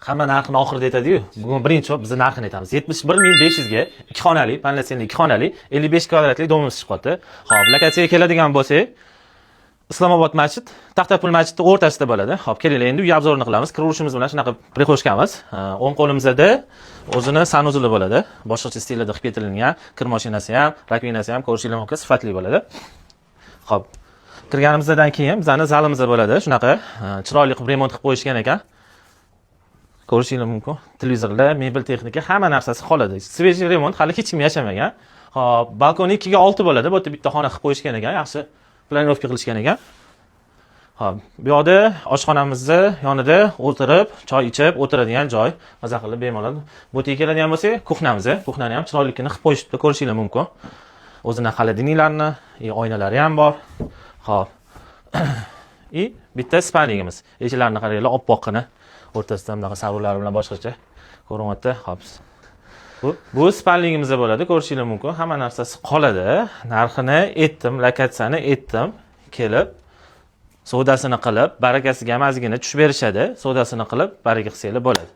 Hamma narxini oxirida aytadi-yu. Bugun birinchi bo'lib biz narxini aytamiz. 71 500 ga ikki xonali, полноценный ikki xonali, 55 kvadratli дом imiz chiqyapti. Xo'p, lokatsiyaga keladigan bo'lsak, Islomobod masjid, Taxtapul masjidi o'rtasida bo'ladi. Xo'p, kelinglar, endi uy обзор ini qilamiz. Kiraverishimiz bilan shunaqa прихожка miz. O'ng qo'limizda o'zini санузел i bo'ladi. Boshqacha stilida qilib ketilgan, kir mashinasi ham, раковина si ham, ko'rishingiz mumkin, sifatli bo'ladi. Xo'p, kirganimizdan keyin bizani zalimizda bo'ladi. Shunaqa chiroyli qilib remont qilib qo'yishgan ekan. Ko'rishingiz mumkin. Televizorlar, mebel texnika, hamma narsasi qoladi. Свежий remont, hali hech kim yashamagan. Xo'p, balkoni 2 ga 6 bo'ladi. Bu yerda bitta xona qilib qo'yishgan ekan, yaxshi планировка qilishgan ekan. Xo'p, bu yoqda oshxonamizni yonida o'tirib, choy ichib o'tiradigan joy, maza qilib bemalol. Bu yerga keladigan bo'lsak, кухня miz, кухня ni ham chiroylikini qilib qo'yishibdi, ko'rishingiz mumkin. O'zini холодильник larni, и oynalari ham bor. Xo'p. И bitta спальник imiz. Eshiklarini qaranglar, oppoqqina. O'rtasida bunaqa sarvlar bilan boshqacha ko'rinyapti. Xo'p. Bu спальник imizda bo'ladi, ko'rishingiz mumkin. Hamma narsasi qoladi. Narxini aytdim, lokatsiyani aytdim. Kelib savdosini qilib, barakasiga ham ozgina tushib berishadi. Savdosini qilib, baraka qilsanglar bo'ladi.